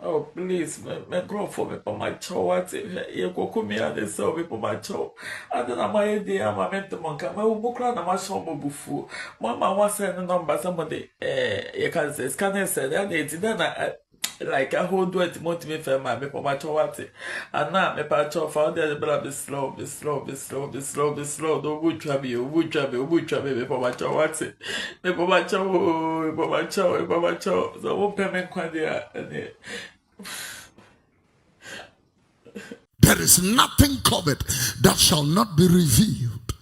Oh please, me nkurɔfoɔ, mepɛ mo akyɛw, wate? Hwɛ, yɛkɔkɔ mi ade sɛ mepɛ mo akyɛw ade na moayɛ den ama mente mo nka. Mawu mo koraa na mahyɛ mo abufuo. Mo ama moasɛn ne number sɛ mode yɛka sɛ sika ne sɛ ade enti dɛn na like ahodoɔ nti montumi fɛ ma. Mepɛ mo akyɛw, wate? Anaa mepɛ akyɛw fa wode ade bra. Mesrɛ wo, mesrɛ wo, mesrɛ wo, mesrɛ wo, mesrɛ wo na ɔmu twa me, ɔmu twa me, ɔmu twa me. Mepɛ mo akyɛw, wate? Mepɛ mo akyɛw oo, mepɛ mo akyɛw, mepɛ mo akyɛw. Sɛ wopɛ me nkwa deɛ a, ɛneɛ. There is nothing covered that shall not be revealed.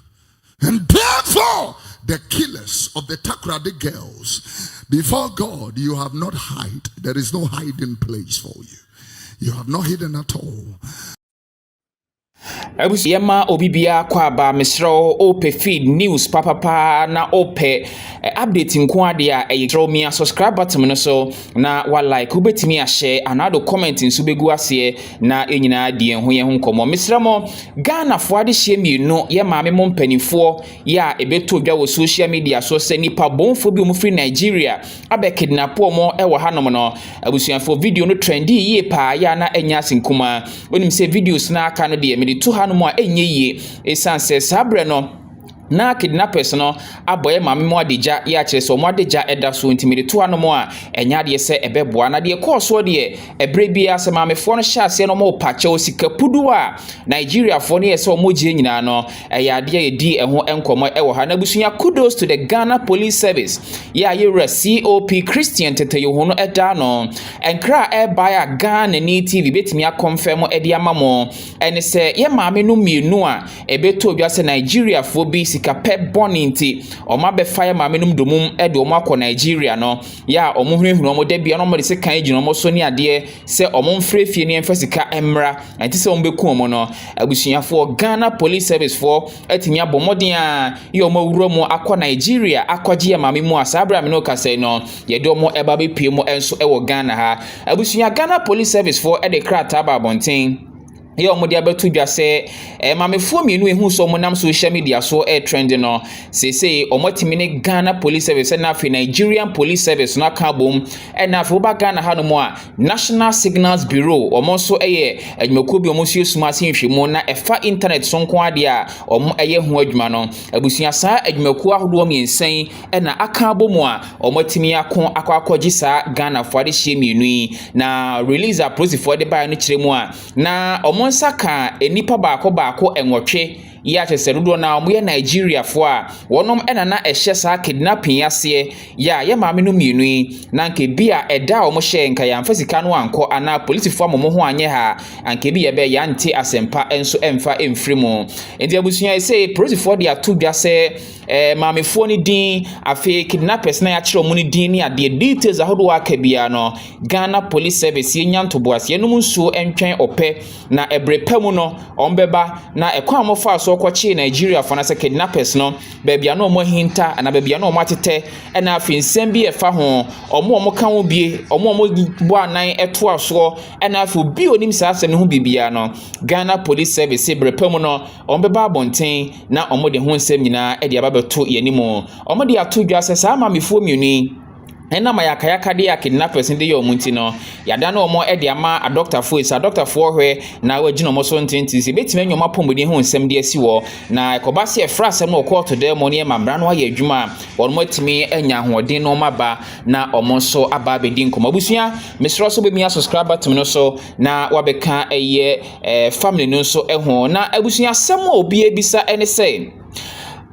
And therefore, the killers of the Takoradi girls, before God, you have not hide. There is no hiding place for you. You have not hidden at all. Yɛma obi biara kɔ aba. Mesrɛ wo, wopɛ feed news papapaa na wopɛ update nko adeɛ a ɛyɛ kyerɛw, mia subscribe button no so na wa like, wobɛtumi ahyɛ anaa do comment nso bɛgu aseɛ na ɛnyinaa di yɛn ho yɛn ho nkɔmmɔ. Mesrɛ mo, Ghanafoɔ adehyeɛ mmienu, yɛ maame mo mpanimfoɔ yɛ a ɛbɛtɔ dwa wɔ social media so sɛ nipa bɔnfoɔ bi a wɔfiri Nigeria abɛ kidnap wɔn wɔ hanom no. Abusuafoɔ, video no trendy yie paa yɛ a na ɛnyɛ ase nkumaa. Wonim sɛ videos no aka no deɛ, mede to hanom a ɛnyɛ yie, ɛsiane sɛ saa berɛ no na kidnappers no abɔ yɛ maame mu adagya yɛ akyerɛ sɛ ɔmo adagya ɛda so, nti mede to hanom a ɛnyɛ adeɛ sɛ ɛbɛboa. Na deɛ kɔɔ soɔ deɛ, ɛberɛ biara sɛ maamefoɔ no hyɛ aseɛ no, ɔmo pa kyɛw sika pudu a Nigeriafoɔ no yɛ sɛ ɔmo gye nyinaa no, ɛyɛ adeɛ a yɛdi ɛho nkɔmmɔ ɛwɔ ha. Na abusua, kudos to the Ghana Police Service yɛ a yɛwura COP Christian Tetteh Yohuno ɛda no. Nkra a ɛbaeɛ a Ghana ni TV bɛtumi akɔmfɛm ɛde ama mo ɛne sɛ yɛ maame no mmienu a ɛbɛtɔ dwa sɛ Nigeriafoɔ bi sikapɛ bɔne nti ɔmo abɛfa yɛ maame nom domum ɛde ɔmo akɔ Nigeria no, yɛ a ɔmo hunahuna ɔmo da bia na ɔmo de sekan gyina ɔmo so ne adeɛ sɛ ɔmo mfrɛ fie ne ɛmfa sika mmra, ɛnte sɛ ɔmo bɛku ɔmo no. Abusuafoɔ, Ghana Police Service foɔ atumi abɔ mmɔden a yɛ ɔmo awura mu akɔ Nigeria akɔgye yɛ maame mu a saa abere a me ne kasa yi no, yɛde ɔmo ɛba abɛpue mu nso ɛwɔ Ghana ha. Abusua, Ghana Police Service foɔ ɛde krataa ba abɔnten yɛ wɔn de abɛto dwa sɛ maamefoɔ mmienu ehu sɛ wɔn nam social media so ɛretrend no, seesei wɔn atumi ne Ghana Police Service ɛna afei Nigerian Police Service no aka abom, ɛna afei wɔba Ghana hanom a, National Signals Bureau, wɔn nso yɛ adwumakuo bi a wɔn nso yɛ sum ase nhwɛmu na ɛfa internet so nko adeɛ a wɔn yɛ ho adwuma no. Abusua, saa adwumakuo ahodoɔ mmiɛnsa yi ɛna aka abom a wɔn atumi ako akɔ akɔgye saa Ghanafoɔ adehyeɛ mmienu yi. Na release a polisifoɔ de baeɛ no kyerɛ mu a, na wɔn nsa ka nnipa baako baako 8 yi akyerɛ sɛ dodoɔ no a wɔyɛ Nigeriafoɔ a wɔnom ɛna na ɛhyɛ saa kidnapping aseɛ yɛ a yɛ maame no mmienu yi, na nka bi a ɛda a wɔn hyɛ nka yɛamfa sika no ankɔ anaa polisifoɔ ama wɔn ho anyɛ ha, anka bi yɛbɛ yɛante asɛmpa nso ɛmfa ɛmfiri mu. Nti abusua, sɛ polisifoɔ de ato dwa sɛ maamefoɔ no din, afei kidnappers na yɛakyerɛ wɔn no din ne adeɛ, details ahodoɔ aka biara no, Ghana Police Service yɛnya ntoboaseɛ yɛnom nsuo ntwɛn ɔpɛ na ɛbrɛ pa mu no wɔn bɛba. Na ɛkwan a wɔfaa so kɔkyee Nigeriafoɔ no sɛ kidnappers no, baabi a na wɔn ahinta anaa baabi a na wɔn atetɛ, ɛna afei nsɛm bi ɛfa ho, wɔn a wɔka ho bie, wɔn a wɔbɔ anan ɛtoa soɔ, ɛna afei obi a onim saa asɛm no ho biribiara no, Ghana Police Service brɛ pa mu no wɔn bɛba abɔnten na wɔn de ho nsɛm nyinaa de aba bɛto yɛn anim. Wɔn de ato dwa sɛ saa maamefoɔ mmienu yi, ɛnam ayakayakadeɛ a kidnappers de yɛ wɔn nti no, yɛada no wɔn de ama adɔktafoɔ yi sɛ adɔktafoɔ hwɛ na wɔagyina wɔn so ntenten sɛ ebɛtumi anya wɔn apɔmuden ho nsɛm de asi hɔ, na ɛkɔba sɛ yɛfrɛ asɛm no wɔ kɔɔto dan mu ne yɛma mmara no ayɛ adwuma a, wɔn atumi anya ahoɔden na wɔn aba na wɔn nso aba abɛdi nkɔmmɔ. Abusua, mesrɛ so bɛmia subscribe button no so na wabɛka ɛyɛ family no nso ho. Na abusua, asɛm a obi ebisa ne sɛ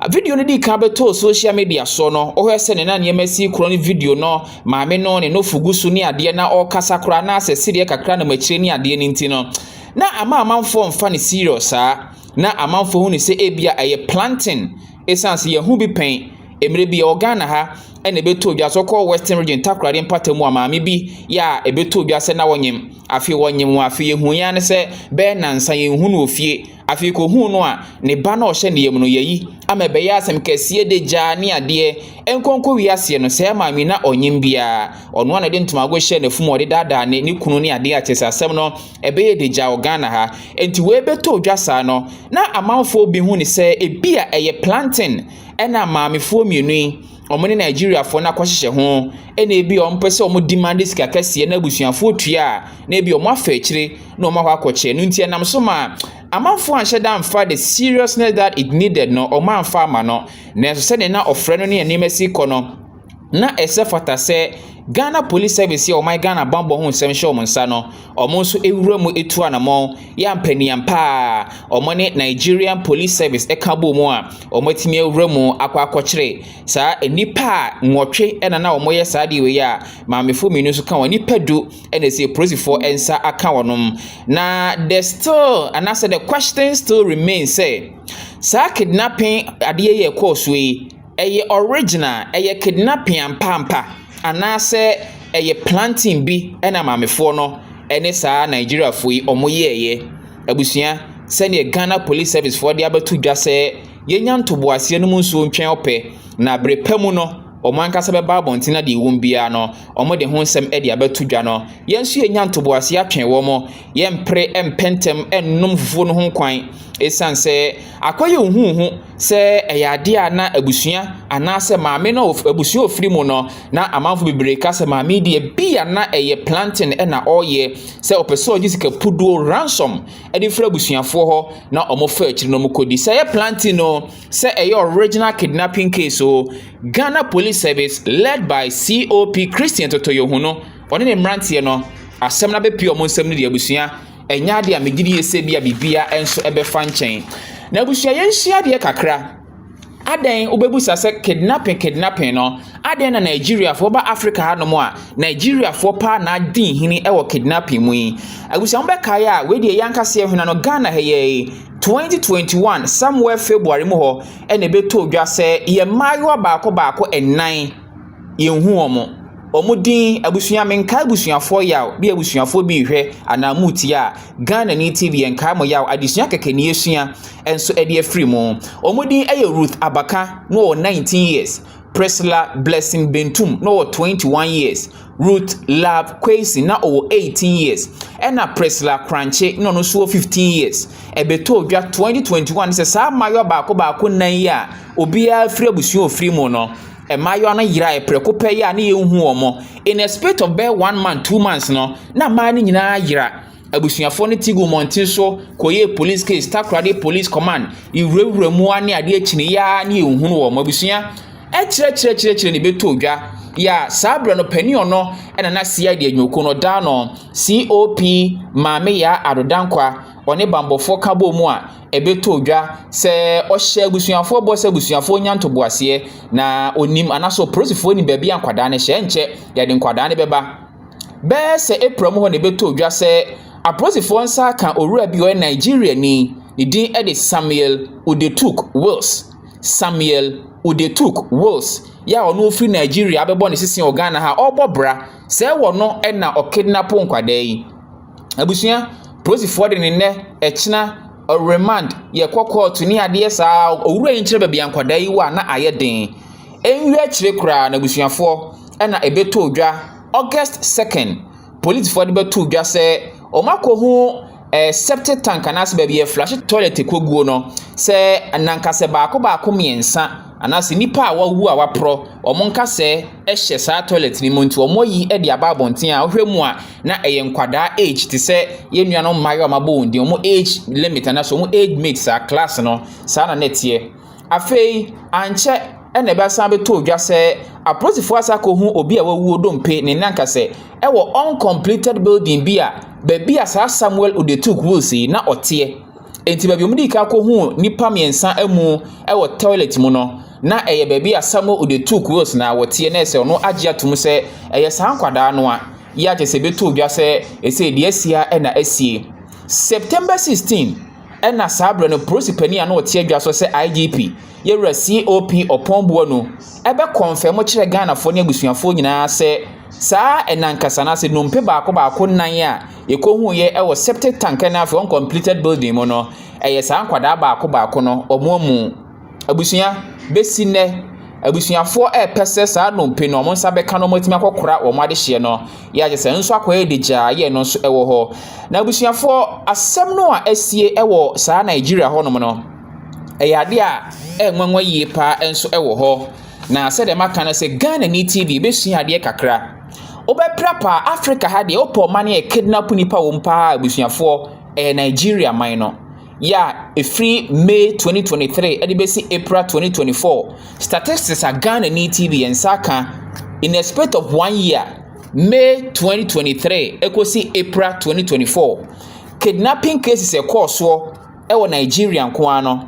video no di kan bɛtɔɔ social media so no, wohwɛ sɛ ne na nneɛma si korɔ no, video no, maame no ne nofo gu so ne adeɛ na ɔrekasa koraa na asɛ sedeɛ kakra nam akyire ne adeɛ no nti no, na ama amanfoɔ mfa ne serious saa, na amanfoɔ hu ne sɛ ebia ɛyɛ planting, ɛsiane sɛ yɛn ho bi pɛn mmerɛ bi ɛwɔ Ghana ha ɛna ɛbɛtɔ dwa so kɔ Western Region Takoradi mpata mu a, maame bi yɛ a ɛbɛtɔ dwa sɛ na wɔnyem. Afei wɔnyem wɔn, afei yɛhu yɛn ne sɛ bɛyɛ nansa yɛnhu no wɔ fie. Afei kɔhu no a, ne ba no a ɔhyɛ ne yam no yɛyi ama ɛbɛyɛ asɛm kɛseɛ de gyaa ne adeɛ nkonko wiaseɛ no sɛ maame na ɔnyem biara, ɔno a na de ntomago hyɛ n'afum a ɔde daadaa ne kunu ne adeɛ a kyerɛ sɛ asɛm no ɛbɛyɛ de gya wɔ Ghana ha. Nti wei bɛtɔ dwa saa no, na amanfoɔ bi hu ne sɛ ebi a ɛyɛ planting, ɛna maamefoɔ mmienu yi wɔn ne Nigeriafoɔ no akɔhyehyɛ ho, ɛna ebi a wɔpɛ sɛ wɔn demand sika kɛseɛ na abusuafoɔ tua a, na ebi wɔn afa akyire na wɔn akɔ akɔkyɛ. No nti ɛnam so ma amanfoɔ anhyɛ da amfa the seriousness that it needed no, wɔn amfa ama no. Nanso sɛdeɛ na ɔfrɛ no ne nneɛma si kɔ no, na ɛsɛ fata sɛ Ghana Police Service a ɔman Ghana bammɔ ho nsɛm hyɛ wɔn nsa no, wɔn nso wura mu etu anammɔn yɛ ampaniampa a wɔn ne Nigerian Police Service ka bɔ mu a wɔatumi awura mu akɔ akɔkyere saa nnipa a 8 ɛna na wɔyɛ saa adeɛ wei a maamefoɔ mmienu nso ka wɔn, nnipa 10 ɛna ɛsɛ polisifoɔ nsa aka wɔn. Na the still anaasɛ the question still remains sɛ saa kidnapping adeɛ yi a ɛkɔɔ so yi, ɛyɛ original, ɛyɛ kidnapping ampaampa, anaasɛ ɛyɛ planting bi ɛna maamefoɔ no ɛne saa Nigeriafoɔ yi wɔn yɛɛyɛ? Abusua, sɛdeɛ Ghana Police Service foɔ de abɛto dwa sɛ yɛnya ntoboaseɛ no mu nsuo ntwɛn ɔpɛ na abere pa mu no, wɔn ankasa bɛba abɔnten na deɛ ɛwɔ mu biara no, wɔn de ho nsɛm de abɛto dwa no, yɛn nso yɛnya ntoboaseɛ atwɛn wɔn. Yɛmpere mpɛntɛm nnom fufuo no ho kwan, ɛsiane sɛ akɔyɛ ohuhu sɛ ɛyɛ adeɛ a na abusua anaasɛ maame no abusua ofiri mu no, na amanfo bebree ka sɛ maame deɛ bi a na ɛyɛ planting ɛna ɔreyɛ, sɛ ɔpɛ sɛ ɔgye sika puduo ransom ɛde firi abusuafoɔ hɔ na wɔn fa akyiri no wɔn kɔdi. Sɛ ɛyɛ planting no, sɛ ɛyɛ original kidnapping case o, Ghana Police Service led by COP Christian Tetteh Yohuno, ɔne ne mmeranteɛ no, asɛm no abɛpie wɔn nsam no deɛ, abusua, ɛnyɛ adeɛ a megye di sɛ bi a biribia nso ɛbɛfa nkyɛn. Na abusua, yɛnhyia adeɛ kakra. Adan wobɛbusa sɛ kidnapping no, adan na Nigeriafoɔ ba Africa hanom a, Nigeriafoɔ paa na adi nhini wɔ kidnapping mu yi? Abusua, mobɛkae a, wei deɛ yɛankasa hwena no, Ghana ha yɛ 2021 somewhere February mu hɔ ɛna ɛbɛtɔ dwa sɛ yɛ mmaayewa baako baako ɛnan yɛnhu wɔn. Wɔn din, abusua, menkae abusuafoɔ yaw bi, abusuafoɔ bi rehwɛ anaa mu tie a Ghana ni TV, yɛnkae mo yaw. Adesua kɛkɛ ni yɛsua nso de afiri mu. Wɔn din yɛ Ruth Abaka na ɔwɔ 19 years, Priscilla Blessing Bentum na ɔwɔ 21 years, Ruth Love Kwesi na ɔwɔ 18 years, ɛna Priscilla Krankye na ɔno nso wɔ 15 years. Ɛbɛtɔ dwa 2021 sɛ saa mmaayewa baako baako nan yi a obiara firi abusua ofiri mu no, mmaayewa no yera prɛko pɛ yi a ne yɛnhu wɔn. In a space of bɛyɛ one month, 2 months no, na mmaa no nyinaa yera. Abusuafoɔ no ti gu mmɔnten so kɔyɛ police case, Takoradi Police Command ewurawura mu ne adeɛ kyiniyaa ne yɛnhunu wɔn. Abusua, ɛkyerɛkyerɛkyerɛkyerɛ ne bɛtɔ dwa yɛ a saa berɛ no panin ɔno ɛna na CID adwumakuo no ɔdaa no, COP Maame Yaa Addo Dankwa, ɔne bambɔfoɔ ka bɔ mu a ɛbɛtɔ dwa sɛ ɔhyɛ abusuafoɔ bɔ sɛ abusuafoɔ nya ntoboaseɛ na onim anaasɛ polisifoɔ nim baabi a nkwadaa no hyɛ, nkyɛ yɛde nkwadaa no bɛba. Bɛyɛ sɛ April mu hɔ na ɛbɛtɔ dwa sɛ apolisifoɔ nsa aka owura bi a ɔyɛ Nigeria ni, ne din de Samuel Udetuk Wills. Samuel Udetuk Wills yɛ a ɔno firi Nigeria abɛbɔ ne sisi wɔ Ghana ha, ɔrebɔ bra sɛ ɛwɔ no ɛna ɔkidnap nkwadaa yi. Abusua, polisifoɔ de ne nnɛ ɛkyena remand, yɛkɔ court ne adeɛ saa, owura yi nkyerɛ baabi a nkwadaa yi wɔ a na ayɛ den. Ɛnwie akyire koraa na abusuafoɔ, ɛna ɛbɛtɔ dwa August 2nd, polisifoɔ de bɛto dwa sɛ wɔn akɔhu septic tank anaasɛ baabi yɛ flush toilet kɔguo no sɛ nankasɛ baako baako mmiɛnsa anaasɛ nipa a wawu a waporɔ wɔn nkasɛɛ hyɛ saa toilet no mu, nti wɔn ayi de aba abɔnten a wohwɛ mu a na ɛyɛ nkwadaa age te sɛ yɛn nuanom mmaayewa a wɔabɔ wɔn din, wɔn age limit anaasɛ wɔn age mate, saa class no saa na ɛteɛ. Afei ankyɛ ɛna ɛbɛsan bɛtɔ dwa sɛ apolisifoɔ asa akɔhu obi a wawuo dompe ne nankasɛ ɛwɔ uncompleted building bi a baabi a saa Samuel Odetuk Wills yi na ɔteɛ. Nti baabi a wɔde ka akɔhu nipa mmiɛnsa amu ɛwɔ toilet mu no, na ɛyɛ baabi a Samuel Odetuk Wills na wɔteɛ, na ɛsɛ ɔno agye atom sɛ ɛyɛ saa nkwadaa no a yɛ akyɛ sɛ ɛbɛtɔ dwa sɛ ɛsɛ deɛ asia ɛna asie. September 16 ɛna saa berɛ no polisi panin a na ɔte adwa so sɛ IGP, yɛwura COP Ɔpɔn Boanu, ɛbɛ confirm kyerɛ Ghanafoɔ ne abusuafoɔ nyinaa sɛ saa ɛnankasa no ase nnompe baako baako nan a yɛkɔhuiɛ ɛwɔ septic tank na afei uncompleted building mu no, ɛyɛ saa nkwadaa baako baako no ɔmo amu. Abusua, bɛsi nnɛ abusuafoɔ ɛrepɛ sɛ saa nnompe no ɔmo nsa bɛka no, ɔmo atumi akɔkora wɔn adehyeɛ no, yɛ agye sɛ nso akɔyɛ de gyaa yɛ no nso ɛwɔ hɔ. Na abusuafoɔ, asɛm no a asie ɛwɔ saa Nigeria hɔnom no, ɛyɛ adeɛ a ɛnwanwa yie paa nso ɛwɔ hɔ. Na sɛdeɛ maka no sɛ Ghana ni TV bɛsua adeɛ kakra. Wobɛpra paa Africa ha deɛ, wopɛ ɔman yɛ kidnap nipa wɔ mu paa, abusuafoɔ, ɛyɛ Nigeria man no. Yɛ a ɛfiri May 2023 ɛde bɛsi April 2024, statistics a Ghana ni TV yɛn nsa aka, in a space of one year, May 2023 ɛkɔsi April 2024, kidnapping cases ɛkɔɔ soɔ ɛwɔ Nigeria nko ara no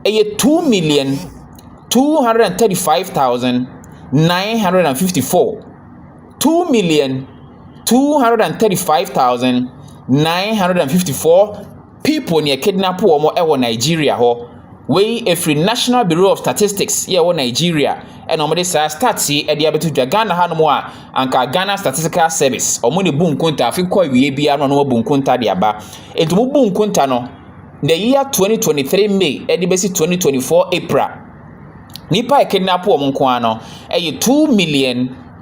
ɛyɛ 2,235,954. 2,235,954 people ne kidnap wɔn ɛwɔ Nigeria hɔ. Wei efiri National Bureau of Statistics yɛ ɛwɔ Nigeria ɛna wɔde saa stats yi ɛde abɛto dwa. Ghana hanom a, anka Ghana Statistical Service, wɔn de bu nkonta afi kɔ awie biara na wɔn abu nkonta de aba. Nti wɔn bu nkonta no, the year 2023 May ɛde bɛsi 2024 April, nipa a kidnap wɔn nko ara no ɛyɛ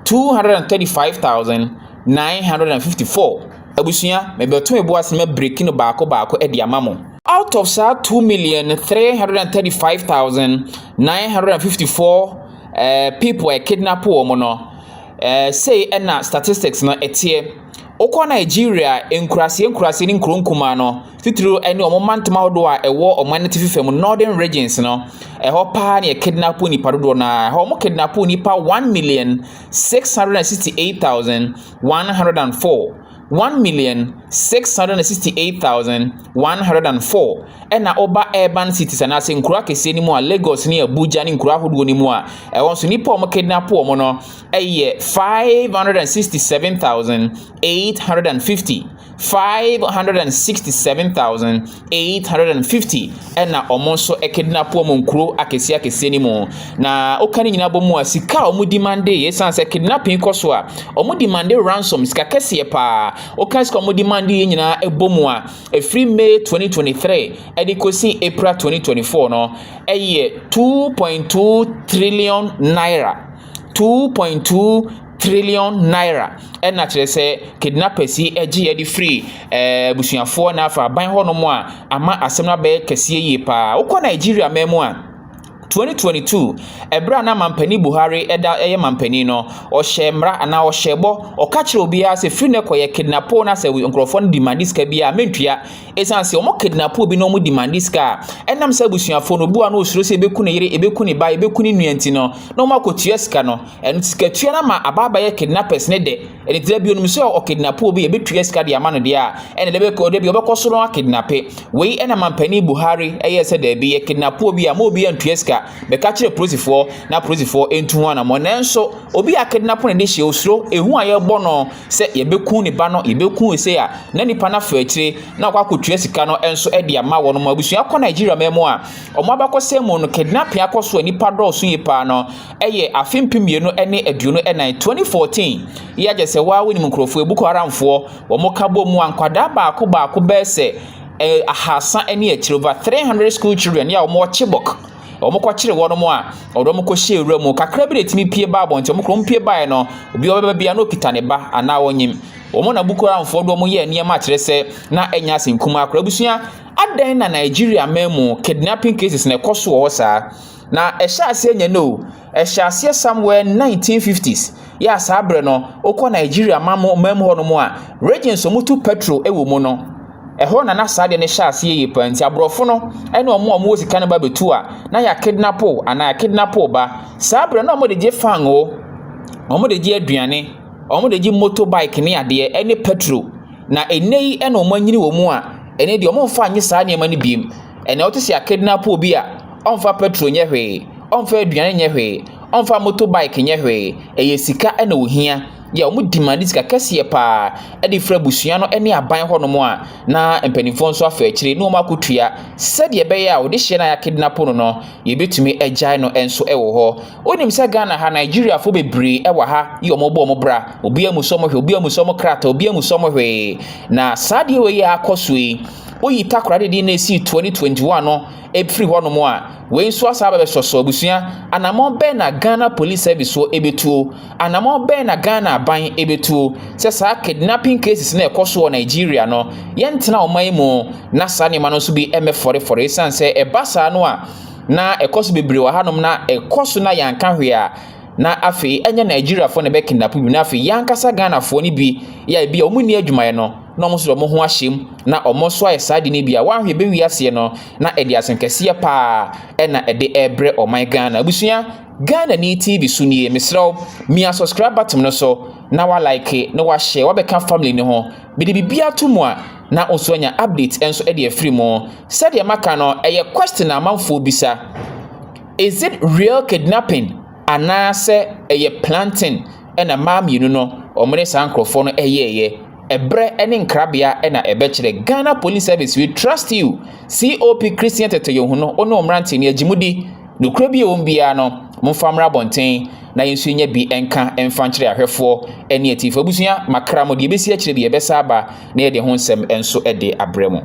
2,235,954. Abusua, mɛbɛto ebo ase mɛ break no baako baako ɛde ama mo. Out of saa 2,335,954 people a kidnap wɔn no, sei ɛna statistics no ɛteɛ. Wokɔ Nigeria nkuraseɛ nkuraseɛ ne nkuro nkumaa no, titiri ne wɔn mantam ahodoɔ a ɛwɔ ɔman no tifi fam, northern regions no, ɛhɔ paa ne yɛ kidnap nipa dodoɔ no ara. Ɛhɔ wɔn kidnap nipa 1,668,104, 1,668,104. Ɛna ɔba urban cities anaasɛ nkuro akɛseɛ no mu a, Lagos ne Abuja ne nkuro ahodoɔ no mu a, ɛhɔ nso nipa a wɔn kidnap wɔn no ɛyɛ 567,850, 567,850, ɛna wɔn nso kidnap wɔn nkuro akɛseɛ akɛseɛ no mu. Na woka ne nyinaa bɔ mu a, sika a wɔn demand, ɛsiane sɛ kidnapping kɔ so a, wɔn demand ransom sika kɛseɛ paa. Woka sika a wɔn demand yɛ nyinaa bɔ mu a, ɛfiri May 2023 ɛde kɔsi April 2024 no, ɛyɛ 2.2 trillion naira, 2.2 trillion naira. Ɛna kyerɛ sɛ kidnappers yi gye yɛde firi abusuafoɔ na afa aban hɔnom a, ama asɛm no abɛyɛ kɛseɛ yie paa. Wokɔ Nigeria man mu a, 2022, ɛberɛ a na mampanin Buhari ɛda ɛyɛ mampanin no, ɔhyɛ mmara anaa ɔhyɛ bɔ, ɔka kyerɛ obiara sɛ firi ne kɔyɛ kidnap na sɛ nkurɔfoɔ no demand sika bi a, mentua. Ɛsiane sɛ wɔn kidnap bi na wɔn demand sika a, ɛnam sɛ abusuafoɔ no, obi wa no osuro sɛ ebeku ne yere, ebeku ne ba, ebeku ne nua nti no, na wɔn akɔtua sika no. Ɛno sikatua no ama abaabɛyɛ kidnappers ne de ɛne tira bi onim sɛ ɔkidnap obi, ebetua sika de ama no deɛ a, ɛna de bɛkɔ de bi ɔbɛkɔ so no akidnap. Wei ɛna mampanin Buhari ɛyɛ sɛ daabi, yɛ kidnap obi a, ma obi antua sika, bɛka kyerɛ polisifoɔ na polisifoɔ ntu ho anammɔ. Nanso obi a kidnap ne de hyɛ osuro ehu a yɛbɔ no sɛ yɛbɛku ne ba no, yɛbɛku ese a, na nipa no afa akyire na akɔ akɔtua sika no nso de ama wɔn mu. Abusua, kɔ Nigeria man mu a, wɔn abakɔsɛm mu no, kidnapping akɔ so a nipa dɔɔso yie paa no ɛyɛ afe 2024, 2014 yi. Agye sɛ waa wonim nkurɔfoɔ Boko Haramfoɔ wɔn ka bɔ mu a, nkwadaa baako baako bɛyɛ sɛ 300 ne akyire, over 300 school children yɛ a wɔn wɔ Chibok, wɔn kɔkyere wɔn a wɔde wɔn kɔhyɛ ewura mu kakra bi na etumi pie ba abɔnten. Wɔn kurom pie baeɛ no, obi a ɔbɛba bia na okita ne ba anaa ɔnyim wɔn, na Boko Haramfoɔ de wɔn yɛ nneɛma akyerɛ sɛ na ɛnya ase nkumaa akora. Abusua, adan na Nigeria man mu kidnapping cases na ɛkɔ so wɔ hɔ saa na ɛhyɛ aseɛ nyɛ no, ɛhyɛ aseɛ somewhere 1950s yɛ a, saa berɛ no, wokɔ Nigeria man mu hɔ nom a, regions a wɔtu petrol wɔ mu no, ɛhɔ na na saa deɛ no hyɛ aseɛ yie paa. Nti aborɔfo no ne wɔn a wɔwɔ sika no ba bɛtu a, na yɛ kidnap anaa kidnap ba. Saa berɛ no, wɔde gye fango, wɔde gye aduane, wɔde gye motorbike ne adeɛ ne petrol. Na ɛnnɛ yi ɛna wɔn anyini wɔ mu a, ɛnɛ deɛ wɔmfa nye saa nneɛma no biem. Ɛnɛ wote sɛ akidnap obi a, ɔmfa petrol nyɛ hwee, ɔmfa aduane nyɛ hwee, ɔmfa motorbike nyɛ hwee, ɛyɛ sika ɛna ohia yɛ. Wɔn demand sika kɛseɛ paa ɛde fira abusua no ne aban hɔnom a, na mpanimfoɔ nso afa akyire na wɔn akɔtua sɛdeɛ ɛbɛyɛ a wɔde hyɛ no a yɛakidnap no, yɛbɛtumi agyae no nso wɔ hɔ. Wonim sɛ Ghana ha, Nigeriafoɔ bebree wɔ ha yi, wɔn bɔ wɔn bra, obi amu sɛ wɔn hwɛ, obi amu sɛ wɔn krataa, obi amu sɛ wɔn hwee. Na saa adeɛ wei yɛ akɔ so yi, woyi Takoradi de na esi 2021 no efiri hɔnom a, wei nso asa abɛbɛsɔsɔ. Abusua, anammɔn bɛn na Ghana Police Service so ebetuo? Anammɔn bɛn na Ghana aban ebetuo sɛ saa kidnapping cases na ɛkɔ so wɔ Nigeria no, yɛntena ɔman mu na saa nneɛma no nso bi ɛmɛfɔrefɔre? Esiane sɛ ɛba saa no a, na Na ɛkɔ so bebree wɔ hanom na ɛkɔ so na yɛanka hwee a, na afei ɛnyɛ Nigeriafoɔ na ɛbɛ kidnap bi, na afei yɛn ankasa Ghanafoɔ no bi yɛ a ebi a wɔn nni adwumayɛ no na wɔn nso de wɔn ho ahyɛ mu na wɔn nso ayɛ saa de no bi a wɔahwɛ bɛwi aseɛ no, na ɛde asɛm kɛseɛ paa ɛna ɛde ɛrebrɛ ɔman Ghana. Abusua, Ghana ni TV so nie. Mesrɛ wo, mia subscribe button no so na wa like na wa share, wabɛka family no ho. Mede biribiara to mu a, na nso anya update nso de afiri mu. Sɛdeɛ maka no, ɛyɛ question a amanfoɔ bisa: is it real kidnapping anaasɛ ɛyɛ planting ɛna mmaa mmienu no wɔn ne saa nkurɔfoɔ no ɛyɛɛyɛ? Ɛbrɛ ne nkrabea ɛna ɛbɛkyerɛ. Ghana Police Service, we trust you. COP Christian Tetteh Yohuno, ɔne mmeranteɛ no agyimudi nokura bi a wɔn biara no, momfa mmra abɔnten na yɛn nso nya bi nka mfa nkyerɛ ahwɛfoɔ ne atiefo. Abusua, makra mo deɛ, ɛbɛsi akyerɛ bi, yɛbɛsa aba na yɛde ho nsɛm nso de abrɛ mo.